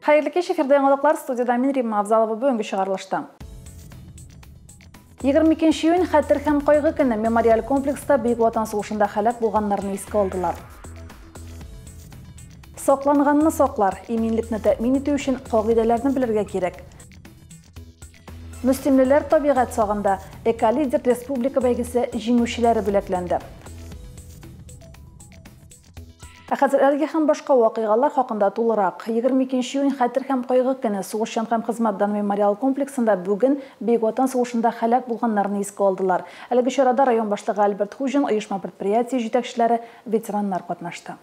Хәерле кич, эфирда яңалыклар, студияда мин Римма Авзалова бүгенге чыгарылышта. 22 июнь хәтер һәм кайгы көне мемориаль комплекста Бөек Ватан сугышында һәлак булганнарны искә алдылар. Сакланганны саклар, иминлекне тәэмин итү өчен кагыйдәләрне белергә кирәк. Мөслимлеләр табигать сагында Эколидер республика бәйгесе җиңүчеләре бүләкләнде. Ә хәзер әлеге һәм башка вакыйгалар хакында тулырак. 22 июнь хәтер һәм кайгы көне сугышчан һәм хезмәт дан мемориал комплексында бүген Бөек Ватан сугышында һәлак булганнарны искә алдылар. Әлеге чарада район башлыгы Альберт Хуҗин, оешма-предприятие җитәкчеләре, ветераннар катнашты.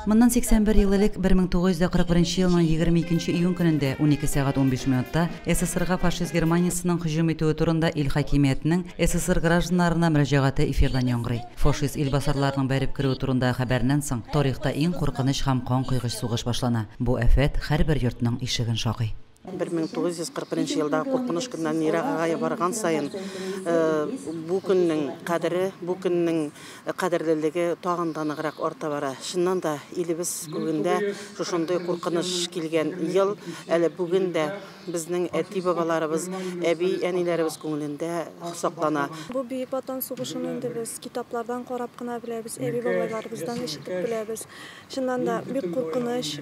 Моннан 81 ел элек, 1941 елның 22 июнь көнендә 12 сәгать 15 минутта СССРга фашист Германиясенең һөҗүм итүе турында ил хакимиятенең СССР гражданнарына мөрәҗәгате эфирдан яңгырый. Фашист илбасарларының бәреп керүе турындагы хәбәреннән соң, тарихта иң куркыныч һәм канкойгыч сугыш башлана. Бу афәт һәрбер йортның ишеген шакый. 1941 елдагы куркыныч көннән ерагая барган саен бу көннең кадере, бу көннең кадерлелеге тагын да ныграк арта бара. Чыннан да илебез күгендә шушындый куркыныч килгән ел әле бүген дә безнең әти-бабаларыбыз, әби-әниләребез күңелендә саклана. Бу Бөек Ватан сугышын инде без китаплардан карап кына беләбез, әби-бабайларыбыздан ишетеп беләбез. Чыннан да бик куркыныч,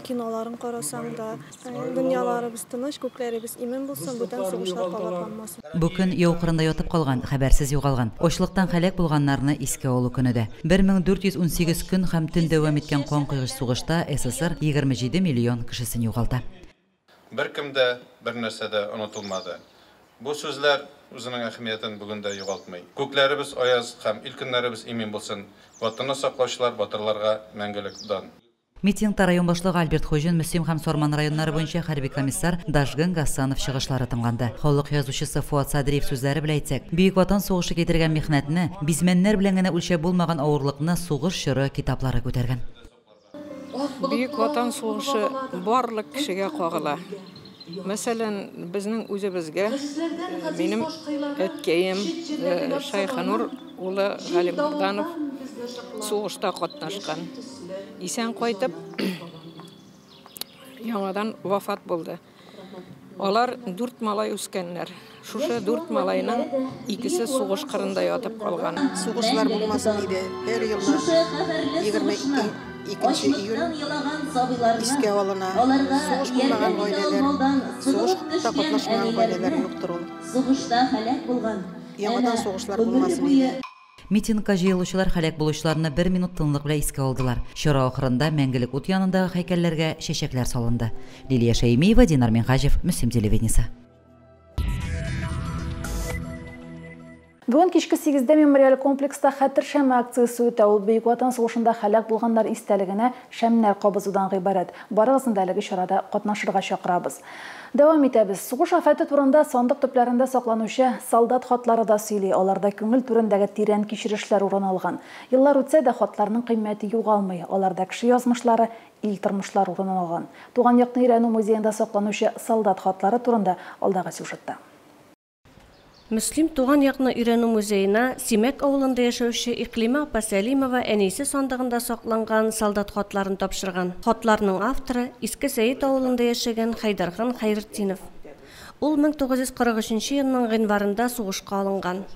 киноларын карасаң да, дөньяларыбыз тыныч, күкләребез имин булсын, бүтән сугышлар кабатланмасын. Бу көн яу кырында ятып калган, хәбәрсез югалган, ачлыктан һәлак булганнарны искә алу көне дә. 1418 көн һәм төн дәвам иткән канкойгыч сугышта СССР 27 миллион кешесен югалта. Беркем дә, бер нәрсә дә онытылмады. Бу сүзләр үзенең әһәмиятен бүген дә югалтмый. Күкләребез аяз һәм ил көннәребез имин булсын. Ватанны саклаучылар батырларга мәңгелек дан. Митингта район башлыгы Альберт Хуҗин, Мөслим һәм Сарман районнары буенча хәрби комиссар Дашгын Гасанов чыгышлары тыңланды. Халык язучысы Фуат Садриев сүзләре белән әйтсәк, Бөек Ватан сугышы китергән михнәтне, бизмәннәр белән генә үлчәп булмаган авырлыкны сугыш чоры китаплары күтәргән. Бөек Ватан сугышы барлык кешегә кагыла. Мәсәлән, безнең үзебезгә, минем әткәем Шәйхенур улы Галимарданов сугышта катнашкан. Исән кайтып, яңадан вафат булды. Алар 4 малай үскәннәр. Шушы 4 малайның икесе сугыш кырында ятып калган. Сугышлар булмасын иде. Һәр елны 22 июль искә алына. Сугыш булмаган гаиләләр, сугышта катнашмаган гаиләләр юктыр ул. Яңадан сугышлар булмасын иде. Митингка җыелучылар һәлак булучыларны бер минут тынлык белән искә алдылар. Чара ахырында мәңгелек ут янындагы һәйкәлләргә чәчәкләр салынды. Лилия Шәймиева, Динар Минһаҗев, Мөслим телевидениесе. Бүген кичке 8-дә мемориаль комплекста хәтер шәме акциясе үтә. Ул Бөек Ватан сугышында һәлак булганнар истәлегенә шәмнәр кабызудан гыйбарәт. Барыгызны да әлеге чарада катнашырга чакырабыз. Дәвам итәбез. Сугыш афәте турында сандык төпләрендә сакланучы солдат хатлары да сөйли. Аларда күңел түрендәге тирән кичерешләр урын алган. Еллар үтсә дә хатларның кыйммәте югалмый. Аларда кеше язмышлары, ил тормышлары урын алган. Туган якны өйрәнү музеенда сакланучы солдат хатлары турында алдагы сюжетта. Мөслим туган якны өйрәнү музеена Симәк авылында яшәүче Иклима апа Сәлимова әнисе сандыгында сакланган солдат хатларын тапшырган. Хатларның авторы Иске Сәет авылында яшәгән Хәйдәрхан Хәйретдинов. Ул 1943 елның гыйнварында сугышка алынган.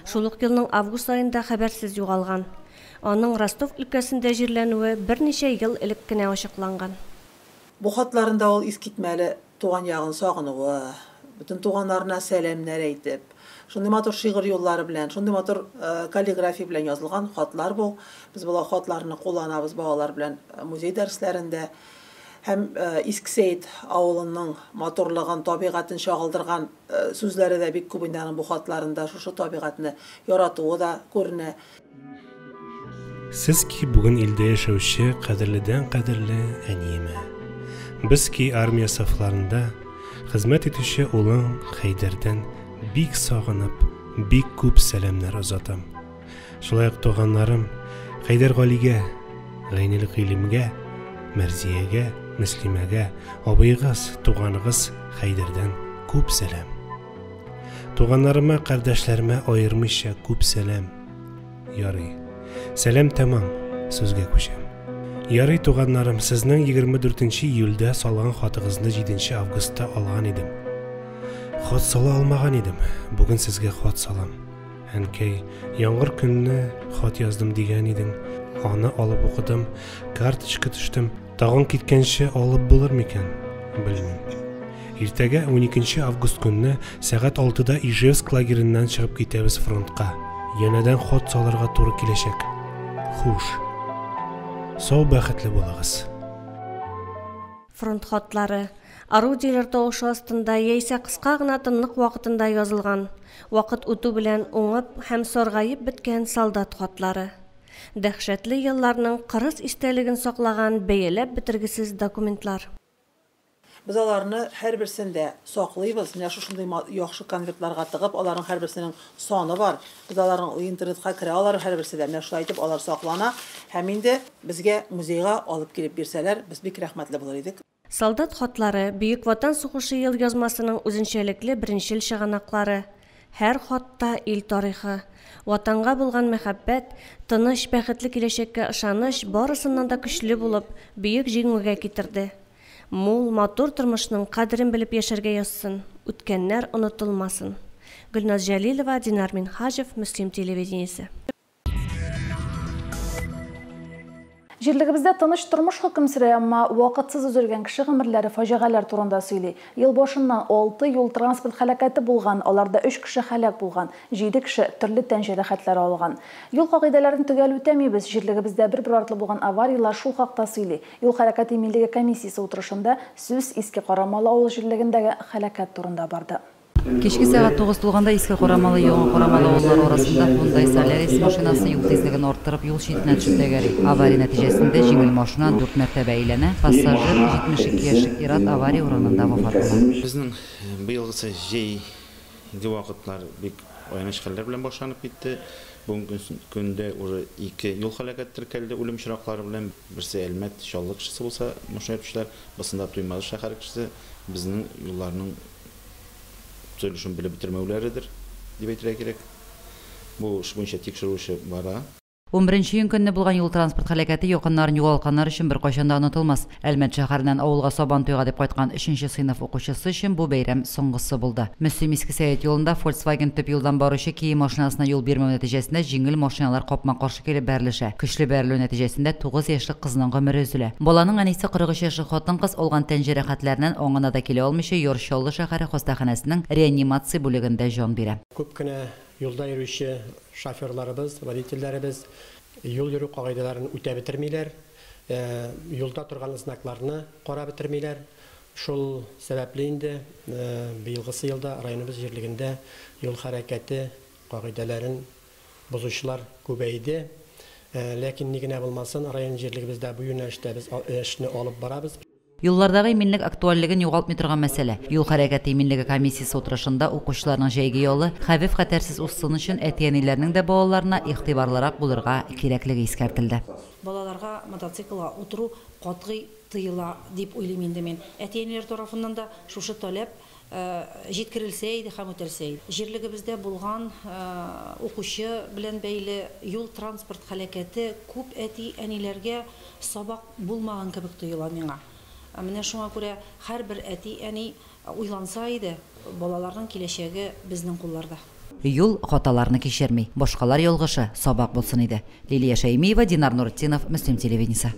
Шул ук елның август аенда хәбәрсез югалган. Аның Ростов өлкәсендә җирләнүе берничә ел элек кенә ачыкланган. Бу хатларында ул искитмәле туган ягын сагынуы, бөтен туганнарына сәламнәр әйтеп, шундый матур шигырь юллары белән, шундый матур каллиграфия белән язылган хатлар бу. Без бу хатларны кулланабыз балалар белән музей дәресләрендә. Һәм Иске Сәет авылының матурлыгын, табигатен чагылдырган сүзләре дә бик күп инде аның бу хатларында. Шушы табигатьне яратуы да күренә. Сез ки бүген илдә яшәүче кадерледән кадерле әниемә. Без ки армия сафларында хезмәт итүче улың Хәйдәрдән бик сагынып, бик күп сәламнәр озатам. Шулай ук туганнарым Хәйдәр Галигә, Гайнел Гыйлемгә, Мәрзиягә, Мөслимәгә, абыегыз, туганыгыз Хәйдәрдән күп сәлам. Туганнарыма, кардәшләремә аермыйча күп сәлам. Ярый. Сәлам тәмам, сүзгә күчәм. Ярый, туганнарым, сезнең 24 нче июльдә салган хатыгызны 7 нче августта алган идем. Хат сала алмаган идем, бүген сезгә хат салам. Әнкәй, яңгыр көнне хат яздым дигән идең, аны алып укыдым, карточка төштем. Тагын киткәнче алып булыр микән? Белмим. Иртәгә, уникенче август көнне, сәгать алтыда Ижевск лагереннән чыгып китәбез фронтка. Янәдән хат салырга туры киләчәк. Хуш. Сау бәхетле булыгыз. Фронт хатлары, орудиеләр тавышы астында яисә кыска гына тынлык вакытында язылган, вакыт үтү белән уңып һәм саргаеп беткән солдат хатлары. Дәһшәтле елларның кырыс истәлеген саклаган бәяләп бетергесез документлар. Без аларны һәрберсен дә саклыйбыз, менә шушындый яхшы конвертларга тыгып, аларның һәрберсенең саны бар. Без аларның интернетка керә алар һәрберсе дә. Менә шулай итеп алар саклана һәм инде безгә музейга алып килеп бирсәләр, без бик рәхмәтле булыр идек. Солдат хатлары, Бөек Ватан сугышы елъязмасының үзенчәлекле беренчел чыганаклары. Һәр хатта ил тарихы, Ватанга булган мәхәббәт, тыныч, бәхетле киләчәккә ышаныч барысыннан да көчле булып, Бөек Җиңүгә китерде. Мул, матур тормышның кадерен белеп яшәргә язсын, үткәннәр онытылмасын. Гөлназ Җәлилова, Динар Минһаҗев, Мөслим телевидениесе. Җирлегебездә тыныч тормыш хөкем сөрә, әмма вакытсыз өзелгән кеше гомерләре фаҗигаләр турында сөйли. Ел башыннан алты юл-транспорт һәлакәте булган, аларда өч кеше һәлак булган, җиде кеше төрле тән җәрәхәтләре алган. Юл кагыйдәләрен төгәл үтәмибез, җирлегебездә бер-бер артлы булган аварияләр шул хакта сөйли. Юл хәрәкәте иминлеге комиссиясе утырышында сүз Иске Карамалы авыл җирлегендәге һәлакәт турында барды. Кичке сәгать 9 тулганда Иске Карамалы, Яңа Карамалы авыллары арасында Hyundai Solaris машинасы юл тизлеген арттырып юл читенә төшеп тәгәри. Авария нәтиҗәсендә җиңел машина дүрт мәртәбә әйләнә, пассажир, 72 яшьлек ир-ат авария урынында вафат була. Безнең быелгысы җәйге вакытлар бик аяныч хәлләр белән башланып китте. Бүгенге көндә уже ике юл һәлакәте теркәлде үлем очраклары белән. Берсе Әлмәт, Чаллы кешесе булса, машина йөртүчеләр, бысында Туймазы шәһәре кешесе. Безнең юлларның төзелешен белеп бетермәүләредер, дип әйтергә кирәк. Бу эш буенча тикшерү эше бара. Унберенче июнь көнне булган юл-транспорт һәлакәте якыннарын югалтканнар өчен беркайчан да онытылмас. Әлмәт шәһәреннән авылга Сабантуйга дип кайткан өченче сыйныф укучысы өчен бу бәйрәм соңгысы булды. Мөслим-Иске Сәет юлында Фольксваген төп юлдан баручы Киа машинасына юл бирмәү нәтиҗәсендә җиңел машиналар капма-каршы килеп бәрелешә. Көчле бәрелү нәтиҗәсендә тугыз яшьлек кызның гомере өзелә. Баланың әнисе 43 яшьлек хатын-кыз алган тән җәрәхәтләреннән аңына да килә алмыйча Яр Чаллы шәһәре хастаханәсенең реанимация бүлегендә җан бирә. Күп кенә юлда йөрүче шоферларыбыз, водительләребез юл йөрү кагыйдәләрен үтәп бетермиләр, юлда торган знакларны карап бетермиләр. Шул сәбәпле инде быелгысы елда районыбыз җирлегендә юл хәрәкәте кагыйдәләрен бозучылар күбәйде. Ләкин ни генә булмасын, район җирлегебездә бу юнәлештә без эшне алып барабыз. Юллардагы иминлек актуальлеген югалтмый торган мәсьәлә. Юл хәрәкәте иминлеге комиссиясе утырышында укучыларның җәйге ялы хәвеф-хәтәрсез узсын өчен әти-әниләрнең дә балаларына игътибарлырак булырга кирәклеге искәртелде. Балаларга мотоциклга утыру катгый тыела дип уйлыйм инде мин. Әти-әниләр тарафыннан да шушы таләп җиткерелсә иде һәм үтәлсә иде. Җирлегебездә булган укучы белән бәйле юл-транспорт һәлакәте күп әти-әниләргә сабак булмаган кебек тоела миңа. Менә шуңа күрә һәрбер әти-әни уйланса иде, балаларның киләчәге безнең кулларда. Юл хаталарны кичерми, башкалар ялгышы сабак булсын иде. Лилия Шәймиева, Динар Нуретдинов, Мөслим телевидениесе.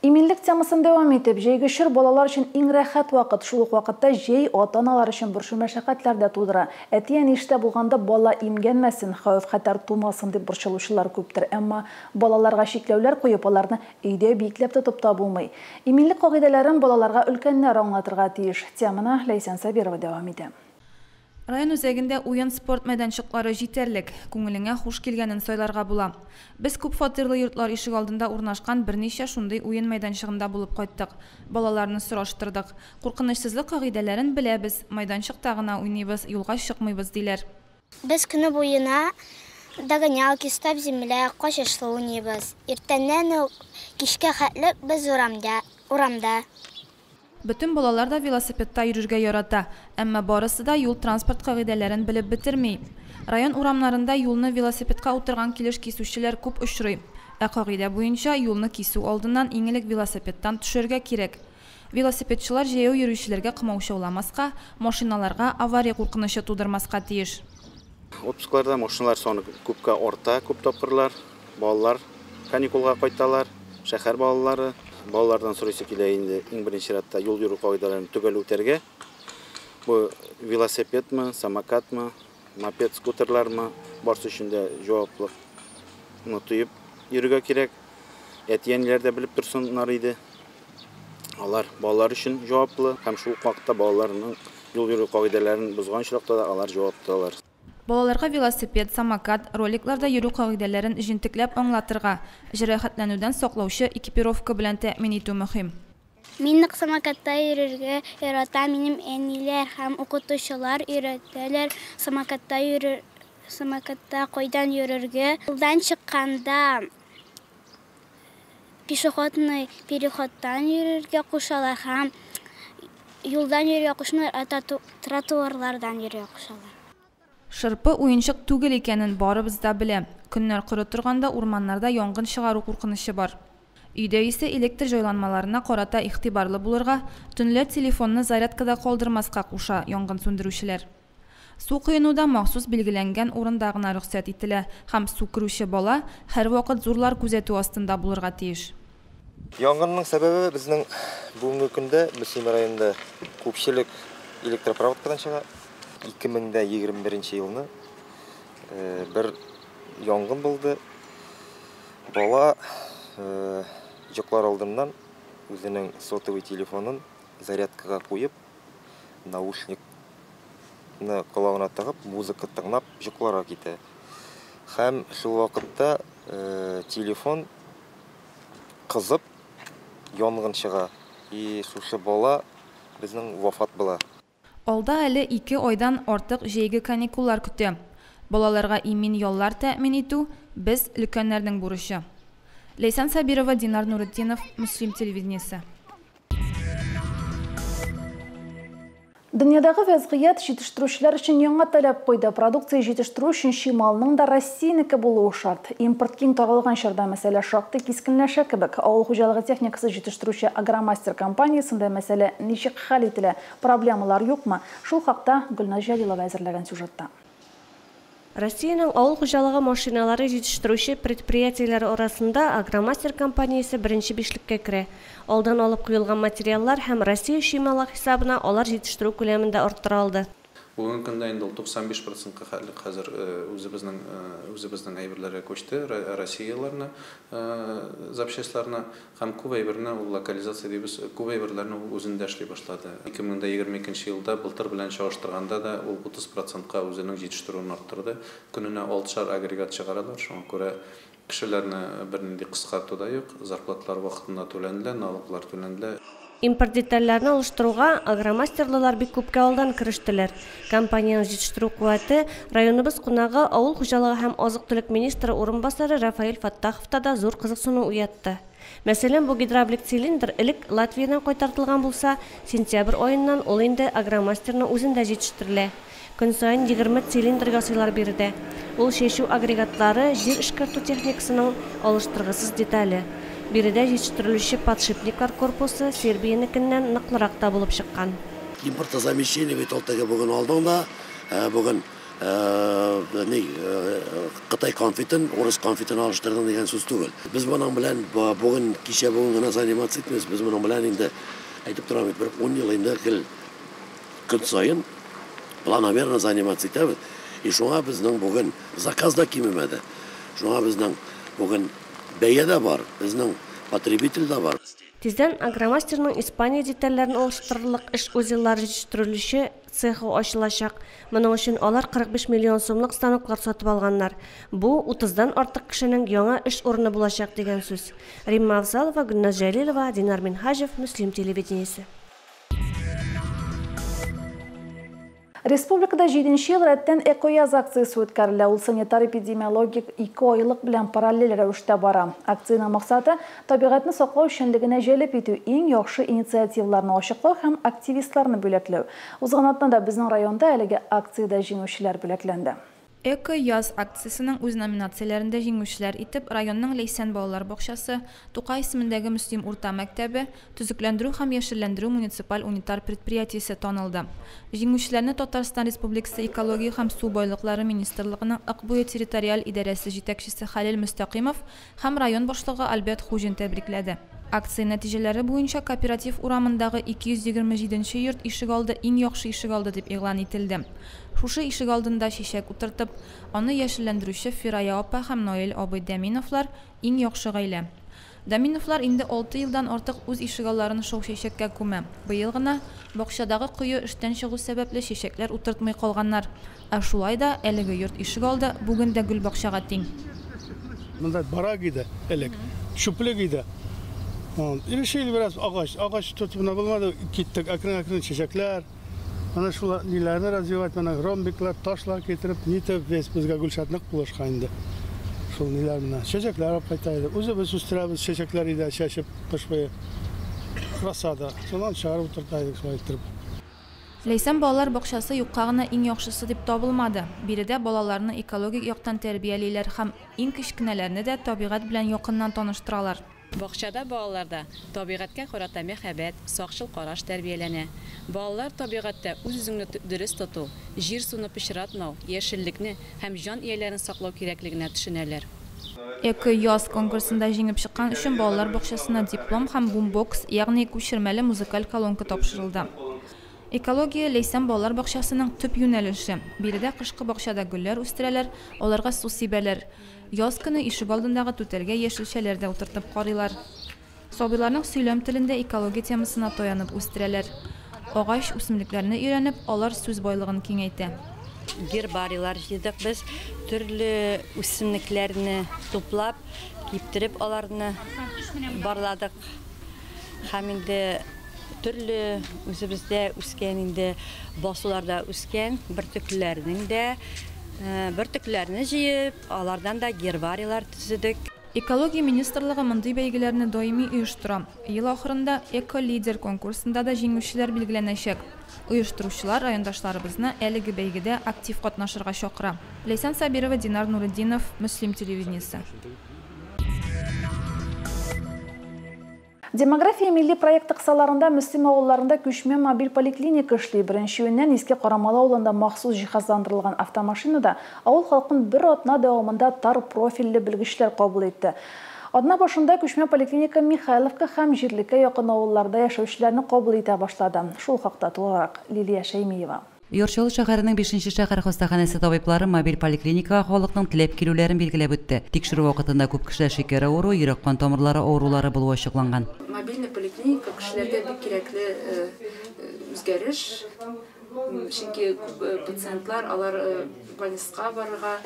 Иминлек темасын дәвам итеп, җәйге чор балалар өчен иң рәхәт вакыт. Шул ук вакытта җәй ата-аналар өчен борчу-мәшәкатьләр дә тудыра. Әти-әни эштә булганда бала имгәнмәсен, хәвеф-хәтәр тумасын дип борчылучылар күптер. Әмма балаларга чикләүләр куеп, аларны өйдә бикләп тотып та булмый. Иминлек кагыйдәләрен балаларга өлкәннәр аңлатырга тиеш. Теманы Ләйсән Сабирова дәвам итә. Район үзәгендә уен спорт мәйданчыклары җитәрлек, күңелеңә хуш килгәнен сайларга була. Без күп фатирлы йортлар ишегалдында урнашкан берничә шундый уен мәйданчыгында булып кайттык. Балаларны сораштырдык. Куркынычсызлык кагыйдәләрен беләбез, мәйданчыкта гына уйныйбыз, юлга чыкмыйбыз, диләр. Без көне буена догонялки, стоп земля, качышлы уйныйбыз. Иртәннән үк кичкә хәтле без урамда. Бөтен балалар да велосипедта йөрергә ярата, әмма барысы да юл-транспорт кагыйдәләрен белеп бетерми. Район урамнарында юлны велосипедка утырган килеш кисүчеләр күп очрый. Ә кагыйдә буенча, юлны кисү алдыннан иң элек велосипедтан төшәргә кирәк. Велосипедчылар җәяү йөрүчеләргә комаучауламаска, машиналарга авария куркынычы тудырмаска тиеш. Отпускларда машиналар саны күпкә арта, күп тапкырлар. Балалар каникулга кайталар, шәһәр балалары. Балалардан сорыйсы килә инде, иң беренче чиратта юл йөрү кагыйдәләрен төгәл үтәргә. Бу велосипедмы, самокатмы, мопед, скутерлармы, барысы өчен дә җаваплылыкны тоеп йөрергә кирәк. Әти-әниләр дә белеп торсыннар иде. Алар балалар өчен җаваплы һәм шул ук вакытта балаларның юл йөрү кагыйдәләрен бозган очракта да алар җавап тоталар. Балаларга велосипед, самокат, роликларда йөрү кагыйдәләрен җентекләп аңлатырга, җәрәхәтләнүдән саклаучы экипировка белән тәэмин итү мөһим. Мин нык самокатта йөрергә яратам, минем әниләр һәм укытучылар өйрәтәләр самокатта йөрер, самокатта кайдан йөрергә. Юлдан чыкканда пешеходный переходтан йөрергә кушалар һәм юлдан йөрергә кушмыйлар, ә тротуарлардан йөрергә кушалар. Шырпы уенчык түгел икәнен барыбыз да белә. Көннәр коры торганда урманнарда янгын чыгару куркынычы бар. Өйдә исә электр җайланмаларына карата игътибарлы булырга, төнлә телефонны зарядкада калдырмаска куша янгын сүндерүчеләр. Су коенуда махсус билгеләнгән урында гына рөхсәт ителә һәм су керүче бала һәрвакыт зурлар күзәтү астында булырга тиеш. Янгынның сәбәбе безнең бүгенге көндә Мөслим районында күпчелек электропроводкадан чыга. 2021 елны бер янгын булды. Бала йоклар алдыннан үзенең сотовый телефонын зарядкага куеп, наушникны колагына тыгып, музыка тыңлап йокларга китә. Һәм шул вакытта телефон кызып янгын чыга. И шушы бала безнең вафат була. Алда әле 2 айдан артык җәйге каникуллар көтә. Балаларга имин яллар тәэмин итү без өлкәннәрнең бурычы. Ләйсән Сабирова, Динар Нуретдинов, Мөслим телевидениесе. Дөньядагы вәзгыять җитештерүчеләр өчен яңа таләп куйды. Продукция җитештерү өчен чималның да Россиянеке булуы шарт. Импорт киң таралган чорда мәсьәлә шактый кискенләшә кебек. Авыл хуҗалыгы техникасы җитештерүче Агромастер компаниясендә мәсьәлә ничек хәл ителә? Проблемалар юкмы? Шул хакта Гөлназ Җәлилова әзерләгән сюжетта. Россиянең авыл хуҗалыгы машиналары җитештерүче предприятиеләре арасында Агромастер компаниясе беренче бишлеккә керә. Алдан алып куелган материаллар һәм Россия чималы хисабына алар җитештерү күләмен дә арттыра алды. Бүгенге көндә инде ул 95%-ка хәзер үзебезнең әйберләргә күчте, Россияләрне, запчастьларны һәм күп әйберне ул локализация дибез, күп әйберләрне ул үзендә эшли башлады. 2022 елда былтыр белән чагыштырганда да ул 30%-ка үзенең җитештерүен арттырды. Көненә 6 агрегат чыгаралар, шуңа күрә кешеләрне бернинди кыскарту да юк, зарплаталар вакытында түләнелә, налоглар түләнелә. Импорт детальләрне алыштыруга агромастерлылар бик күпкә алдан керештеләр. Компанияның җитештерү куәте районыбыз кунагы авыл хуҗалыгы һәм азык-төлек министры урынбасары Рафаэль Фаттаховта да зур кызыксыну уятты. Мәсәлән, бу гидравлик цилиндр элек Латвиядән кайтартылган булса, сентябрь аеннан ул инде агромастерның үзендә җитештерелә. Көн саен 20 цилиндр ясыйлар биредә. Ул чәчү агрегатлары, җир эшкәртү техникасының алыштыргысыз детале. Биредә җитештерелүче подшипниклар корпусы Сербиянекеннән ныклырак та булып чыккан. Импортозамещение бит ул теге бүген алдың да, бүген Кытай конфетын, урыс конфетын алыштырдың дигән сүз түгел. Без моның белән бүген, кичә бүген генә заниматься итмибез. Без моның белән инде әйтеп торам бит, бер 10 ел инде гел көн саен планомерно заниматься итәбез. И шуңа безнең бүген заказ да кимемәде. Шуңа безнең бүген бәя дә бар, безнең потребитель дә бар. Тиздән Агромастерның Испания детальләрен алыштырырлык эш узеллары җитештерелүче цехы ачылачак. Моның өчен алар 45 миллион сумлык станоклар сатып алганнар. Бу 30-дан артык кешенең яңа эш урыны булачак дигән сүз. Римма Авзалова, Гөлназ Җәлилова, Динар Минһаҗев, Мөслим телевидениесе. Республикада 7 ел рәттән «Экояз» акциясе үткәрелә. Ул санитар-эпидемиологик 2 айлык белән параллель рәвештә бара. Акциянең максаты табигатьне саклау эшчәнлегенә җәлеп итү, иң яхшы инициативаларны ачыклау һәм активистларны бүләкләү. Узган атнада безнең районда әлеге акциядә җиңүчеләр бүләкләнде. «Эко яз» акциясенең үз номинацияләрендә җиңүчеләр итеп районның Ләйсән балалар бакчасы, Тукай исемендәге Мөслим урта мәктәбе, Төзекләндерү һәм яшелләндерү муниципаль унитар предприятиесе танылды. Җиңүчеләрне Татарстан Республикасы Экология һәм су байлыклары министрлыгының Ык буе территориаль идарәсе җитәкчесе Хәлил Мөстәкыймов һәм район башлыгы Альберт Хуҗин тәбрикләде. Акция нәтиҗәләре буенча Кооператив урамындагы 227 йорт ишегалды иң яхшы ишегалды дип игълан ителде. Шушы ишегалдында чәчәк утыртып, аны яшелләндерүче Фирая апа һәм Наил абый Дәминовлар иң яхшы гаилә. Дәминовлар инде 6 елдан артык үз ишегалларын шау чәчәккә күмә. Быел гына бакчадагы кое эштән чыгу сәбәпле чәчәкләр утыртмый калганнар. Ә шулай да әлеге йорт ишегалды бүген дә гөлбакчага тиң. Монда барак иде элек, чүплек иде. Решили бераз агач, агач тотып менә булмады, киттек әкрен-әкрен чәчәкләр, менә шул ниләрне развивать, менә ромбиклар, ташлар китереп, нитеп, весь безгә Гөлшат нык булышкан инде. Шул ниләр менә чәчәкләр алып кайта иде. Үзебез үстерәбез чәчәкләр иде, чәчеп кыш буе. Рассада. Шуннан чыгарып утырта идек шулай иттереп. Ләйсән балалар бакчасы юкка гына иң яхшысы дип табылмады. Биредә балаларны экологик яктан тәрбиялиләр һәм иң кечкенәләрне дә табигать белән якыннан таныштыралар. Бакчада балаларда табигатькә карата мәхәббәт, сакчыл караш тәрбияләнә. Балалар табигатьтә үз-үзеңне дөрес тоту, җир-суны пычратмау, яшеллекне һәм җан ияләрен саклау кирәклегенә төшенәләр. Эко яз конкурсында җиңеп чыккан өчен балалар бакчасына диплом һәм бумбокс, ягъни күчермәле музыкаль колонка тапшырылды. Экология Ләйсән балалар бакчасының төп юнәлеше. Биредә кышкы бакчада гөлләр үстерәләр, аларга су сибәләр. Яз көне ишек алдындагы түтәлгә яшелчәләр дә утыртып карыйлар. Сабыйларның сөйләм телен дә экология темасына таянып үстерәләр. Агач, үсемлекләрне өйрәнеп, алар сүз байлыгын киңәйтә. Гербарийлар җыйдык без, төрле үсемлекләрне туплап, киптереп аларны барладык. Һәм инде төрле үзебездә үскән инде басуларда үскән бөртекләрнең дә бөртекләрне җыеп, алардан да гербарийлар төзедек. Экология министрлыгы мондый бәйгеләрне даими оештыра. Ел ахырында Эко-лидер конкурсында да җиңүчеләр билгеләнәчәк. Оештыручылар райондашларыбызны әлеге бәйгедә актив катнашырга чакыра. Ләйсән Сабирова, Динар Нуретдинов, Мөслим телевидениесе. Демография милли проекты кысаларында Мөслим авылларында күчмә мобиль поликлиника эшли. Беренче июньнән Иске Карамалы авылында махсус җиһазландырылган автомашинада авыл халкын бер атна дәвамында тар профильле белгечләр кабул итте. Атна башында күчмә поликлиника Михайловка һәм җирлеккә якын авылларда яшәүчеләрне кабул итә башлады. Шул хакта тулырак Лилия Шәймиева. Яр Чаллы шәһәренең 5 шәһәр хастаханәсе табиблары мобиль поликлиникага халыкның теләп килүләрен билгеләп үтте. Тикшерү вакытында күп кешеләр шикәр авыруы, йөрәк-кан тамырлары авырулары булуы ачыкланган. Мобильный поликлиника кешеләргә бик кирәкле үзгәреш. Чөнки күп пациентлар алар больницага барырга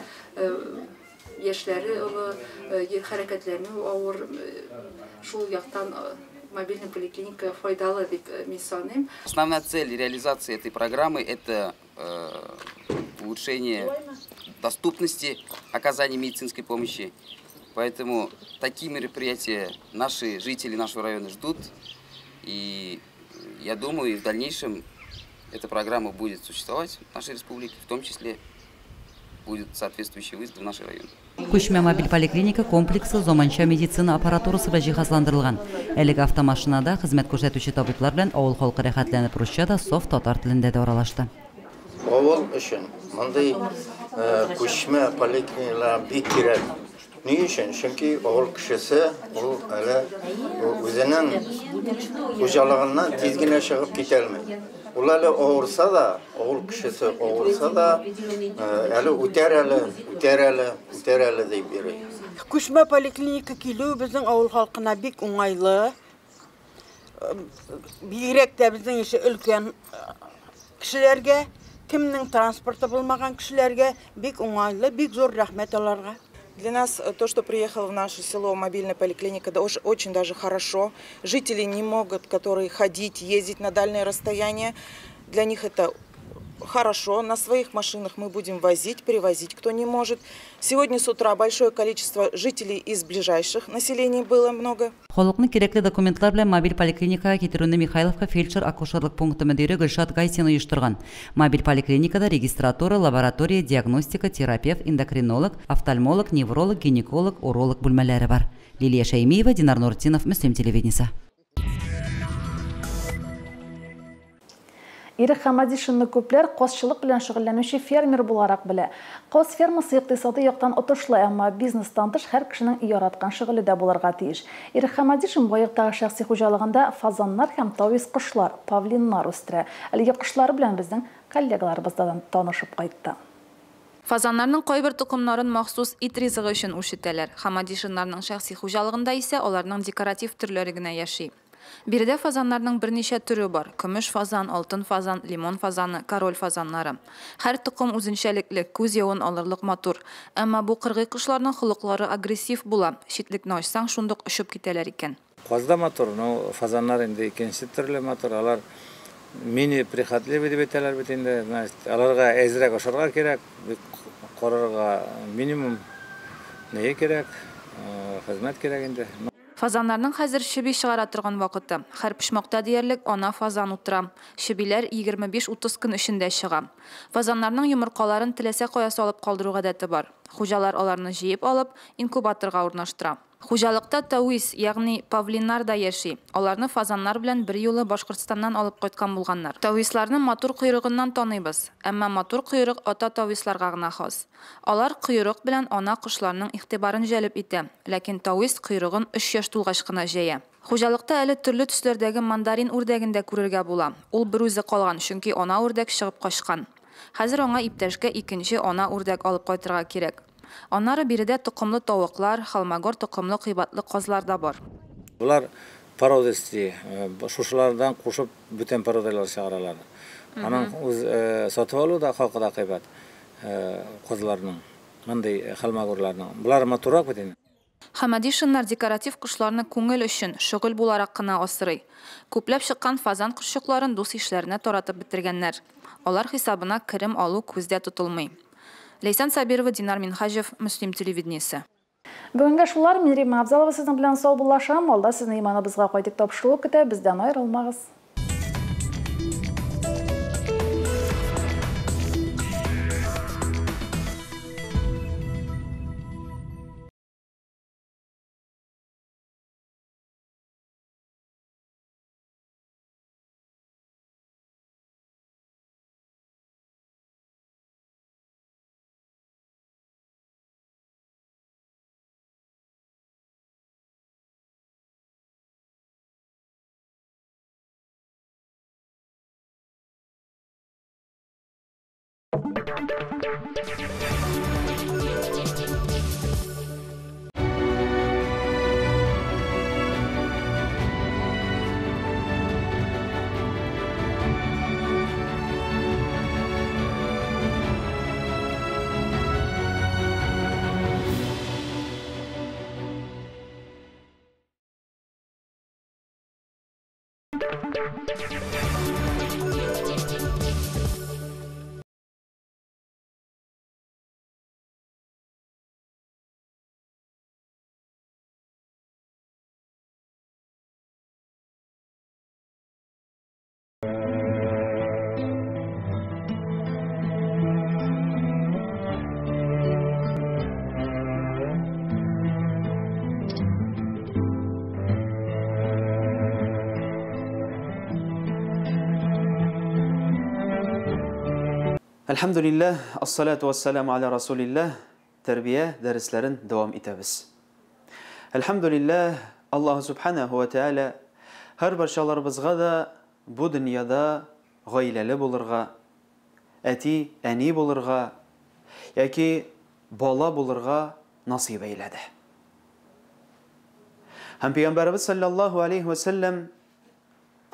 яшьләре олы, хәрәкәтләнү авыр. Шул яктан мобильная поликлиника файдалы дип мин саныйм. Основная цель реализации этой программы – это улучшение доступности оказания медицинской помощи. Поэтому такие мероприятия наши жители нашего района ждут. И я думаю, и в дальнейшем эта программа будет существовать в нашей республике, в том числе будет соответствующий выезд в наш район. Күчмә мобиль поликлиника комплексы заманча медицина аппаратурасы белән җиһазландырылган. Әлеге автомашинада хезмәт күрсәтүче табиблар белән авыл халкы рәхәтләнеп русча да, саф татар телендә дә аралашты. Авыл өчен мондый күчмә поликлиникалар бик кирәк. Ни өчен? Чөнки авыл кешесе ул әле үзенең хуҗалыгыннан тиз генә чыгып китә алмый. Ул әле авырса да, авыл кешесе авырса да, әле үтәр әле, үтәр әле, үтәр әле дип йөри. Күчмә поликлиника килү безнең авыл халкына бик уңайлы. Бигрәк тә безнең ише өлкән кешеләргә, кемнең транспорты булмаган кешеләргә бик уңайлы, бик зур рәхмәт аларга. Для нас то, что приехала в наше село мобильная поликлиника, да, очень даже хорошо. Жители не могут, которые ходить, ездить на дальние расстояния. Для них это Хорошо, на своих машинах мы будем возить, привозить, кто не может. Сегодня с утра большое количество жителей из ближайших населений было много. Халыкны кирәкле документлар белән мобиль поликлиникага китерүне Михайловка фельдшер-акушерлык пункты мөдире Гөлшат Гайсин оештырган. Мобиль поликлиникада регистратура, лаборатория, диагностика, терапевт, эндокринолог, офтальмолог, невролог, гинеколог, уролог бүлмәләре бар. Лилия Шәймиева, Динар Нуртдинов, Мөслим телевидениесе. Ирек Хамадишинны күпләр казчылык белән шөгыльләнүче фермер буларак белә. Каз фермасы икътисади яктан отышлы, әмма бизнестан тыш һәр кешенең яраткан шөгыле дә булырга тиеш. Ирек Хамадишин Баектагы шәхси хуҗалыгында фазаннар һәм тавис кошлар, павлиннар үстерә. Әлеге кошлар белән безнең коллегаларыбыз да танышып кайтты. Фазаннарның кайбер токымнарын махсус ит ризыгы өчен үрчетәләр. Хамадишиннарның шәхси хуҗалыгында исә аларның декоратив төрләре генә яши. Биредә фазаннарның берничә төре бар: көмеш фазан, алтын фазан, лимон фазаны, король фазаннары. Һәр токым үзенчәлекле, күз явын алырлык матур. Әмма бу кыргый кошларның холыклары агрессив була. Читлекне ачсаң, шундук очып китәләр икән. Каз да матур, но фазаннар инде икенче төрле матур. Алар мини прихотливый дип әйтәләр бит инде. Значит, аларга әзрәк ашарга кирәк, бик карарга минимум нее кирәк, хезмәт кирәк инде. Фазаннарның хәзер чеби чыгара торган вакыты. Һәр почмакта диярлек ана фазан утыра. Чебиләр 25-30 көн эчендә чыга. Фазаннарның йомыркаларын теләсә кая салып калдыру гадәте бар. Хуҗалар аларны җыеп алып, инкубаторга урнаштыра. Хуҗалыкта тавис, ягъни павлиннар да яши. Аларны фазаннар белән берьюлы Башкортстаннан алып кайткан булганнар. Тависларны матур койрыгыннан таныйбыз. Әмма матур койрык ата тависларга гына хас. Алар койрык белән ана кошларның игътибарын җәлеп итә. Ләкин тавис койрыгын 3 яшь тулгач кына җәя. Хуҗалыкта әле төрле төсләрдәге мандарин үрдәген дә күрергә була. Ул берүзе калган, чөнки ана үрдәк чыгып качкан. Хәзер аңа иптәшкә икенче ана үрдәк алып кайтырга кирәк. Аннары биредә токымлы тавыклар, холмогор токымлы кыйбатлы казлар да бар. Булар породистый, шушылардан кушып бүтән породалар чыгаралар. Аның үз сатып алу да халкы да кыйбат казларның, мондый холмогорларның. Булар матуррак бит инде. Хамадишиннар декоратив кошларны күңел өчен, шөгыль буларак кына асрый. Күпләп чыккан фазан кошчыкларын дус ишләренә таратып бетергәннәр. Алар хисабына керем алу күздә тотылмый. Ләйсән Сабирова, Динар Минһаҗев, Мөслим телевидениесе. Бүгенгә шулар. Мин Римма Абзалова сезнең белән саубуллашам. Алда сезне иманыбызга кайтып тапшыру көтә. Бездән аерылмагыз. Әлхәмдүлилләһ, ассалату вассаламу аля расулилләһ, тәрбия дәресләрен дәвам итәбез. Әлхәмдүлилләһ, Аллаһу субханаһу ва тааля һәр барчаларыбызга да бу дөньяда гаиләле булырга, әти, әни булырга яки бала булырга насыйп әйләде. Һәм Пәйгамбәребез саллаллаһу алейхи ва саллям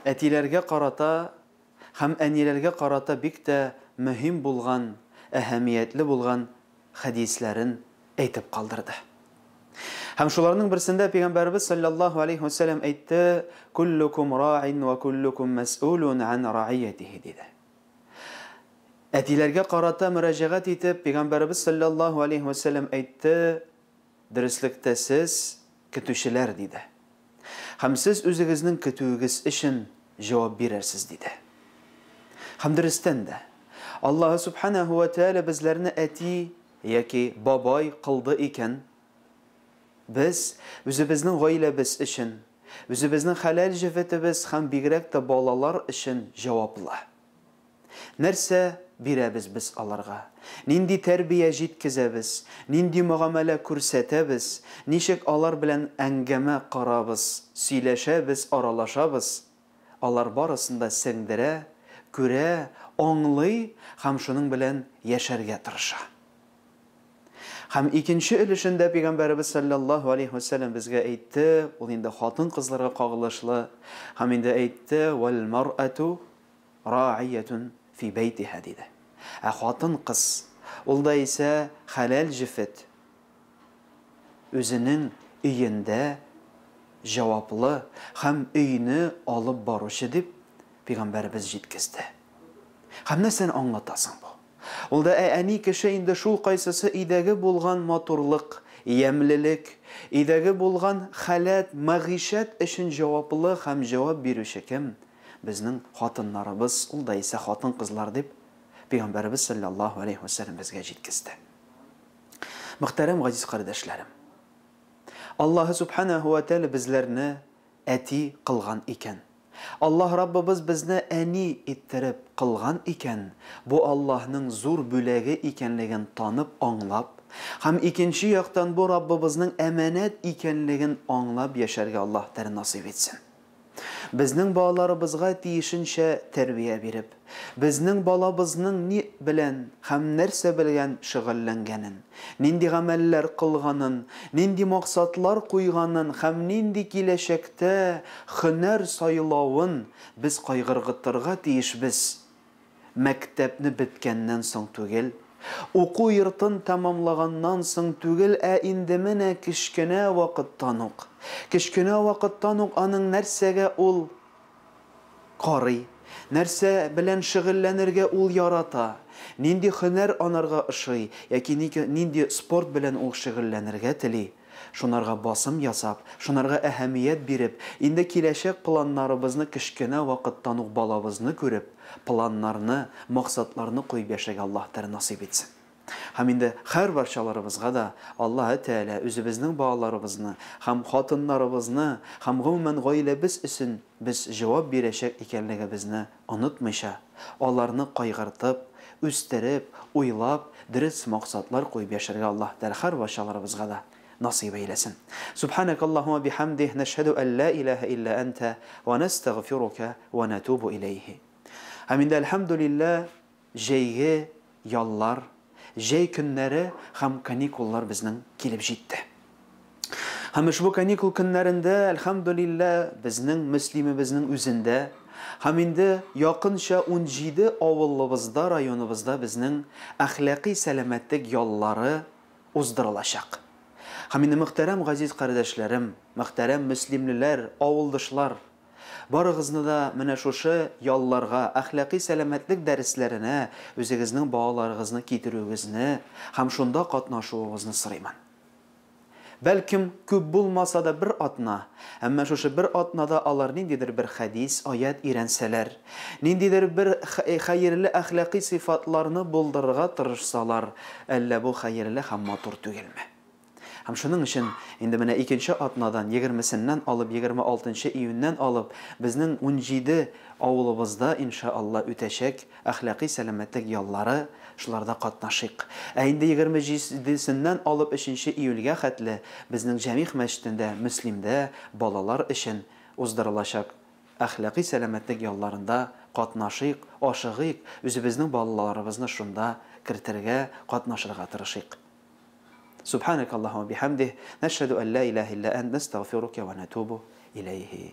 әтиләргә карата һәм әниләргә карата бик тә мөһим булган, әһәмиятле булган хәдисләрен әйтеп калдырды. Һәм шуларның берсендә Пәйгамбәребез саллаллаһу алейхи ва саллям әйтте: "Куллукум ра'ин ва куллукум мәс'улун ан ра'иятихи" диде. Әтиләргә карата мөрәҗәгать итеп, Пәйгамбәребез салләллаһу алейһи вә сәлләм әйтте, Дөреслектә сез, көтүчеләр, диде. Һәм сез үзегезнең көтүегез өчен җавап бирерсез, диде. Һәм дөрестән дә, Аллаһы Сүбхәнәһү вә Тәгалә безләрне әти яки бабай кылды икән, без үзебезнең гаиләбез өчен, үзебезнең хәләл җефетебез һәм бигрәк тә балалар өчен җаваплы. Нәрсә бирәбез без аларга? Нинди тәрбия җиткезәбез? Нинди мөгамәлә күрсәтәбез? Ничек алар белән әңгәмә корабыз, сөйләшәбез, аралашабыз? Алар барысын да сеңдерә, күрә, аңлый һәм шуның белән яшәргә тырыша. Һәм икенче өлешендә Пәйгамбәребез салләллаһу алейһи вә сәлләм безгә әйтте, ул инде хатын-кызларга кагылышлы, һәм инде әйтте, Вәл мәръәту Ра'иятун фи бәйтиһа, диде. Ә хатын-кыз, ул да исә хәләл җефет, үзенең өендә җаваплы һәм өйне алып баручы, дип Пәйгамбәребез җиткезде. Һәм нәрсәне аңлата соң бу? Ул да ә әни кеше инде шул кайсысы өйдәге булган матурлык, ямьлелек, өйдәге булган халәт, мәгыйшәт өчен җаваплы һәм җавап бирүче кем? Безнең хатыннарыбыз, ул да исә хатын-кызлар, дип, Пәйгамбәребез салләллаһу галәйһи вә сәлләм безгә җиткезде. Мөхтәрәм газиз кардәшләрем! Аллаһы сүбхәнәһү вә тәгалә безләрне әти кылган икән, Аллаһ Раббыбыз безне әни иттереп кылган икән, бу Аллаһның зур бүләге икәнлеген танып, аңлап, һәм икенче яктан бу Раббыбызның әманәт икәнлеген аңлап яшәргә Аллаһ Тәгалә насыйп итсен. Безнең балаларыбызга тиешенчә тәрбия биреп, безнең балабызның ни белән һәм нәрсә белән шөгыльләнгәнен, нинди гамәлләр кылганын, нинди максатлар куйганын һәм нинди киләчәктә һөнәр сайлавын без кайгыргытырга тиешбез. Мәктәпне беткәннән соң түгел, уку йортын тәмамлаганнан соң түгел, ә инде менә кечкенә вакыттан ук. Кечкенә вакыттан ук аның нәрсәгә ул карый, нәрсә белән шөгыльләнергә ул ярата, нинди һөнәр анарга ошый яки нинди спорт белән ул шөгыльләнергә тели, Шунарга басым ясап, шунарга әһәмият биреп, инде киләчәк планнарыбызны кечкенә вакыттан ук балабызны күреп, планнарны, максатларны куеп яшәргә Аллаһ Тәгалә насыйп итсен. Һәм инде һәрбарчаларыбызга да Аллаһы Тәгалә үзебезнең балаларыбызны һәм хатыннарыбызны һәм гомумән гаиләбез өчен без җавап бирәчәк икәнлегебезне онытмыйча, аларны кайгыртып, үстереп, уйлап, дөрес максатлар куеп яшәргә Аллаһ Тәгалә һәрбарчаларыбызга да насыйп әйләсен. Субханакаллаһумма бихамдих, нәшһәдү ән ла илаһа илля әнтә, вә нәстәгъфирука вә нәтубу иләйһи. Һәм инде, әлхәмдүлилләһ, Җәйге яллар, җәй көннәре һәм каникуллар безнең килеп җитте. Һәм ошбу каникул көннәрендә, әлхәмдүлилләһ, безнең Мөслимебезнең үзендә һәм инде якынча 17 авылыбызда, районыбызда безнең әхлакый сәламәтлек яллары уздырылачак. Һәм инде мөхтәрәм газиз кардәшләрем, мөхтәрәм мөслимлеләр, авылдышлар, Барыгызны да менә шушы ялларга, әхлакый сәламәтлек дәресләренә үзегезнең балаларыгызны китерүегезне һәм шунда катнашуыгызны сорыймын. Бәлкем, күп булмаса да бер атна, әмма шушы бер атнада алар ниндидер бер хәдис, аять өйрәнсәләр, ниндидер бер хәерле әхлакый сыйфатларны булдырырга тырышсалар, әллә бу хәерле һәм матур түгелме? Һәм шуның өчен инде менә икенче атнадан, егермесеннән алып, 26 июньнән алып, безнең 17 авылыбызда, инша Алла, үтәчәк әхлакый сәламәтлек яллары, шуларда катнашыйк. Ә инде 27-сеннән алып өченче июльгә хәтле безнең Җәмигъ мәчетендә, Мөслимдә балалар өчен уздырылачак әхлакый сәламәтлек ялларында катнашыйк, ашыгыйк, үзебезнең балаларыбызны шунда кертергә, катнашырга тырышыйк. Субханакаллаһумма бихамдих, нәшһәдү ән ла илаһа илля әнт, нәстәгъфирука вә нәтубу иләйһи.